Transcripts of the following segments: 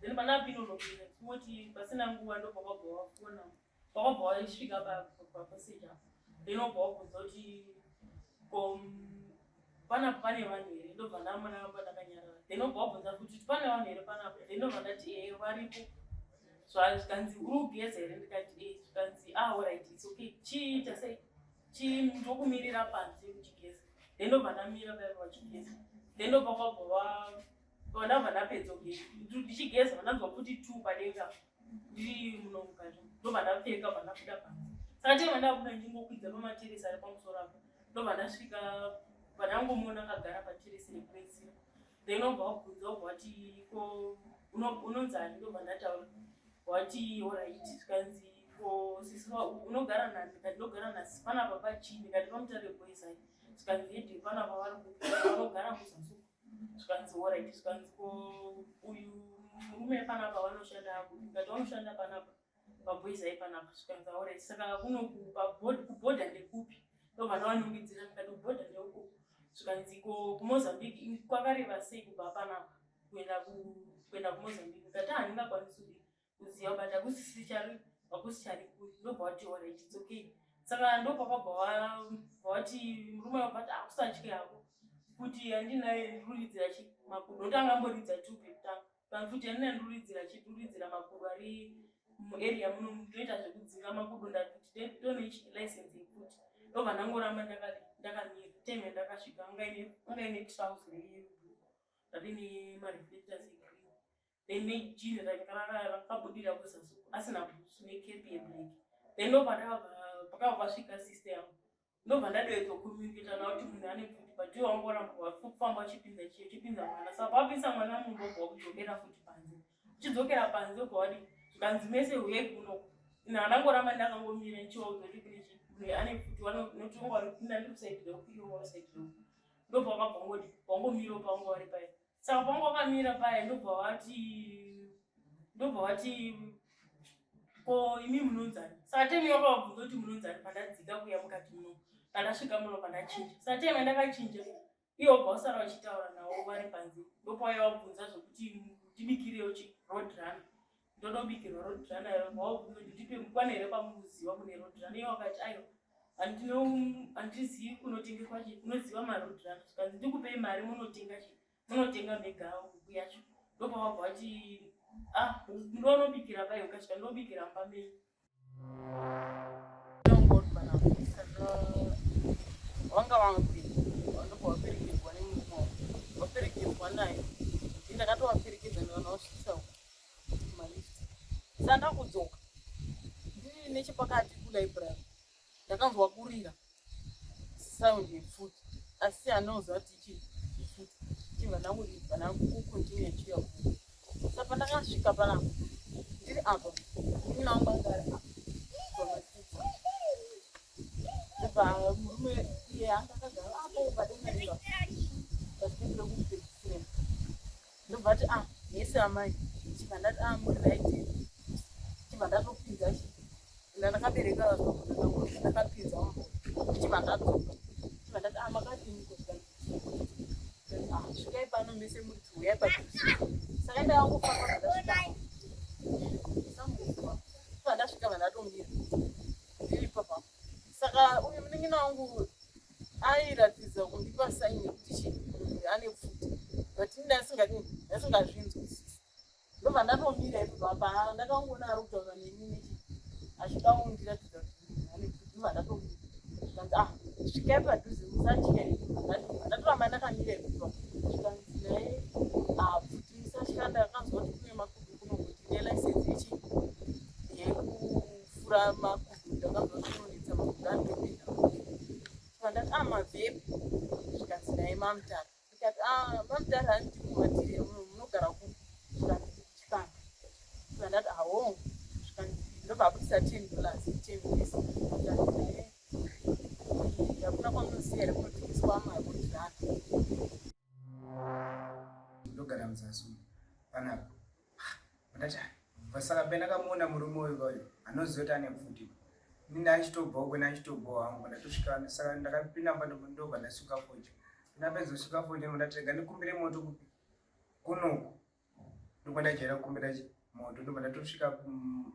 Then pandapinda unogeza, tingoti pasina nguva ndopakabva wafona, pakabva wasvika papassage apo. Then wabva wabvunza kuti ko panapa pane vanhu here, ndobva ndamuramba ndakanyarara. Then wabva wabvunza futi kuti pane vanhu here panapa, then ndobva ndati ehe varipo. Zvikanzi uri kugeza here, ndikati eh, zvikanzi ah alright it's okay, chiita sei chii ndokumirira panze uchigeza. Then ndobva ndamira paya vachigeza, then ndobva kwabva ndabva ndapedza kugeza, ndichigeza ndanzwa futi two padenga ndiri muno mukati, ndobva ndapfeka bva ndabuda panze. Saka taiva ndabuda ndichingokwidza pamateresi ari pamusoro apo, ndobva ndasvika pandangomuona akagara pateresi rekupedzisira. Then obva wabvunza, obva wati ko unonzani, ndobva ndataura, wati alright. Zvikanzi ko sisi unogara nani, ndikati ndogara nasisi panapa pachii, ndikati paMutare Boys High. Zvikanzi head panapa vari kupi, vanogara kuzasi uku. Zvikanzi alright. Zvikanzi ko uyu murume panapa vanoshanda kupi, ndikati vanoshanda panapa paBoys High panapa. Zvikanzi alright, saka kuno kubhodha ndekupi, ndobva ndavanungidzira ndikati kubhodha ndeuku. Zvikanzi ko kuMozambique kwakareba sei kubva panapa kuenda kuMozambique, ndikati handingakwanisi kuziva but hakusisi chari hakusi chari kuri. Ndobva wati alright it's okay. Saka ndopakabva wati murume wabva ati akusatye hako kuti handinaye ndiridzira chi makudo, nokuti angamboridza two pekutanga pafuti handina ndiridzira chi ndiridzira makudo ari muarea muno, ndoita zvekudzinga makudo, ndati tone license yekuti. Ndobva ndangoramba ndakamira. Time yandakasvika anga ine trouser yeblue rine mareflectors egreen, then nejini rakabudira kuzasi asina bhutsu nekepi yeblack. Then ndobva pakabva pasvika sister yangu, ndobva ndadoedza kucommunicata navo kuti munhu ane pfuti, but iwo wangoramba kufamba uchipinza chiyo uchipinza mwana. Saka pawapinza mwana mumba, ubva wakudzokera futi panze, uchidzokera panze ubva wadi zvikanzi mese huyai kuno. Handangoramba ndakangomira ndichivaudza kuti kune munhu ane pfuti, noti wanga waripinda ndiri kuside reuku, iwo wakuside reuku. Ndobva wakabva ngoti wangomirawo pawanga wari paya. Saka pawanga wakamira paya, ndobva wati ko imi munonzani. Saka time yakavabvunza kuti munonzani, pandadzika kuya mukati muno, pandasvika muno pandachinja. Saka time yandakachinja iwo bva usara uchitaura navo vari panze, ndopauya wabvunza zvokuti ndibikirewo chi road runner, ndodobikirwa road runner. Wabvunza kuti ndipe mukwana here pamuziva kune road runner, iwo wakati aiwa, handizivi kunotengeswa chi unoziva maroad runner. Zvikanzi ndikupei mari munotenga chi munotenga mega huku yacho. Ndopawabva wati ah ndonobikira pai, ukasvika ndobikira mumba menyu. Saka vanga vapinda, ndobva vaperekedzwa nemurume wavo, vaperekedzwa naye. Ini ndakatovaperekedza ndikanovasvitsa kumalift. Saka ndakudzoka ndiri nechepakati kulibrary, ndakanzwa kurira sound yepfuti, asi handinoziva kuti ichi ipfuti. Chibva ndangobva ndakucontinue chiya kuno. Saka pandakasvika panapa ndiri apa, munin'ina wangu anga ari apa pamasitsi. Ndobva murume iye anga akagara apo padenga denga pasitepi rekupedzisira, ndobva ati ah yese amai. Chibva ndati ah muri right. Chibva ndatopinza chi nda ndakabereka ndakapinza mumbo, chibva ndadzoka, chibva ndati ah makadini kusvika. Ah svikai pano mese muri two, uyai padhuze. Saka ndakangofamba ndasvika samuzwa, chibva ndasvika vandatomira ndiri papa. Saka uyu munin'ina wangu airatidza kundipa sign yekuti chi munhu ane pfuti, but ini ndasingadini ndasingazvinzwisisi. Ndobva ndatomira ipapo apa, ndakangoona ari kutaura neni nechi achida kundiratidza kuti munhu ane pfuti. Ndobva ndatomira, zvikanzi ah svikai padhuze musatya. Ndatoramba ndakamira ipapo. Zvikanzi naye ah pfuti musatya, ndakanzwa kuti kune makudo kuno, kuti nelicense yechi yekufura makudo, ndakanzwa kuti kunonetsa makudo anotopinda. Ndati ah mabvepi, zvikanzi naye mamutara. Ndikati ah mamutara handiti mumatiri muno, munogara kupi? Zvikanzi Chikanga. Ndobva ndati ahongu. Zvikanzi ndobva abudisa $10, 10 US. Zvikanzi naye hakuna kwamunoziva here kunotengeswa maroad runner? Ndogara muzasi panapa. Ndati saka pendakamuona murume uyu uyu anoziva kuti ane pfuti, ini ndachitobva uko, ndachitobva hangu, ndatosvika. Saka ndakapinda mba, ndobva ndasuka fodya. Ndapedza kusuka fodya, ndati rega ndikumbire moto kupi kunoku. Ndobva ndajaira kukumbira chi moto ndobva ndatosvika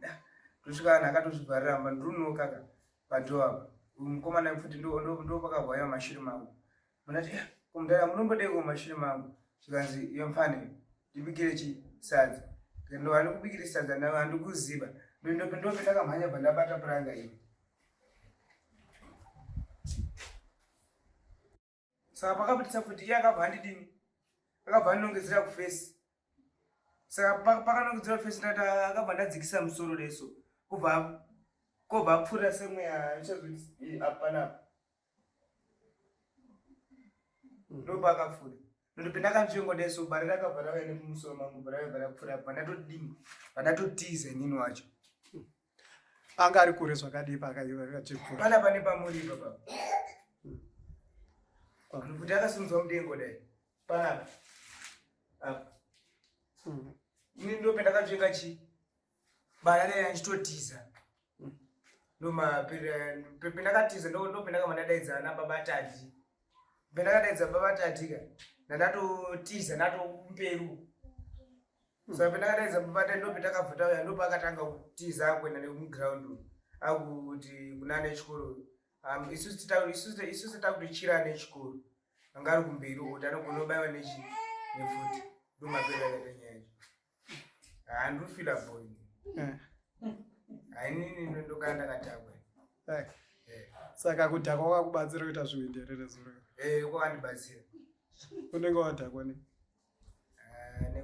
ah, tosvika vanhu akatozvivharira mba ndirunoka ka padhoo apa. Mukomana futi ndo pakabva mashure mangu. Ndati eh, kumudhara munombodeiko mumashure mangu? Zvikanzi iwe mfane ndibikire chi sadza. Ndo handikubikire sadza nawe handikuziva. Ndo ndakamhanya bva ndabata puranga iri. Saka pakabudisa futi iye akabva andidini? Akabva andinongedzera kufesi. Saka pakanongedzera kufesi ndati akabva ndadzikisa musoro leso. Kubva kobva apfuura semweya ichazoti apanapa. Ndopaakapfuura. Ndopinda kanzvengo deso bare rakabva rauya nekumusoro mangu raiva rapfuura apa ndatodini pandatotiza inini wacho. Anga ari kure zvakadii paakachipfuura? Pana pane pamuri ipapa. Kuti akasimudzwa mudengo dai. Panapa. Apa. Ini ndopendakatsvenga chii? Bara raiya ndichitotiza. Ndopendakatiza ndopendakabva ndadaidza ana baba Tati. Pendakadaidza baba Tati ka ndandatotiza ndatomberi. Saka pendakadaidza baba Tati ndopendakabva tauya ndopakatanga kutiza akuenda nemuground akuti kuna ana echikoro. Isusu takutochira ana echikoro. Anga ari kumberi uko kuti anogona kubaiwa nechi nepfuti. Ndomapera akaita nyaya yacho. Handofila boy. Eh. Hainini ndokanda ndakatakwa. Eh. Eh. Saka kudhakwa kwakubatsira kuita zviwindi here nezuro? Eh, kwakandibatsira. Unenge wadhakwa nei? Ah, ne